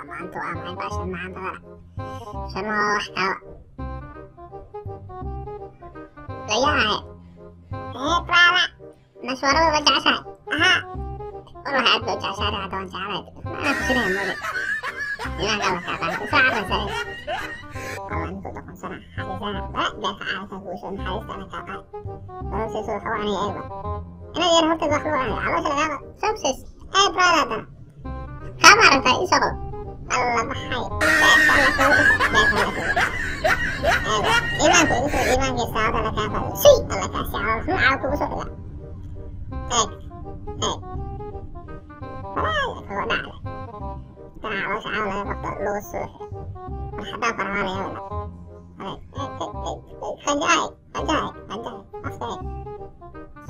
Maanta waa maxay baashan macaan badana? Shan waa wax kala layahay. Ee brother, mashwarada ma jeceshahay? Aha, wallahi aad bay u jeceshahay. Hadda waan jeclahay, anaa kusinaya moode. Iimaanka alla kaa qaada, soo carraysa. Allah ninkuu doqonsana xariisana bala beerka caalamka kuusoo naxariista alla kaa qaada. Balse waxa u anaya eegba inaad yar horteed wax lagu cunaya caloosha lagaaba. Success. Ee brother, haddana kaama aragtaa ii soo qabo. Alla maxay beerka alla kugu dhufo, beerka alla kugu dhufo. Eego iimaanku igu soo iimaankii saacada alla kaa qaado suy alla kaasi calool xun caaw kugu soo dhiga. Eeg eeg, balaa kaga dhacda tana caloosha caaw laga qabto lagu suuxo. War haddaan farxaanaya wala. Eeg eeg eeg eeg, qanjahay qanjahay qanjahay afka eeg.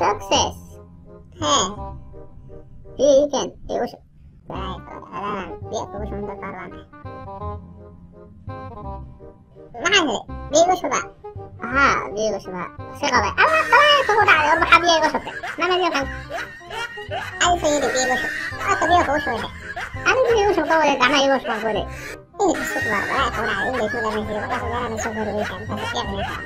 Success. Hee, biyo ii keen, igu shub. Balaa adaan biyo kugu shuban doofaar baan tahay. Maxaa tiri? Biyo igu shuba? Haa, biyo igu shuba si qabay. Allah balaa kugu dhacday. War maxaa biyo igu shubtay? Nama biyo kan adi soo yidhi biyo igu shub. Aka biyo kugu shubaysa adigu biyo igu shub ka wade, gacmaha igu shubaan ku wade. English isku bar balaa kugu dhacday. English ma garanaysid, markaas garanayso soo horeysa markaas iska cunaysaa.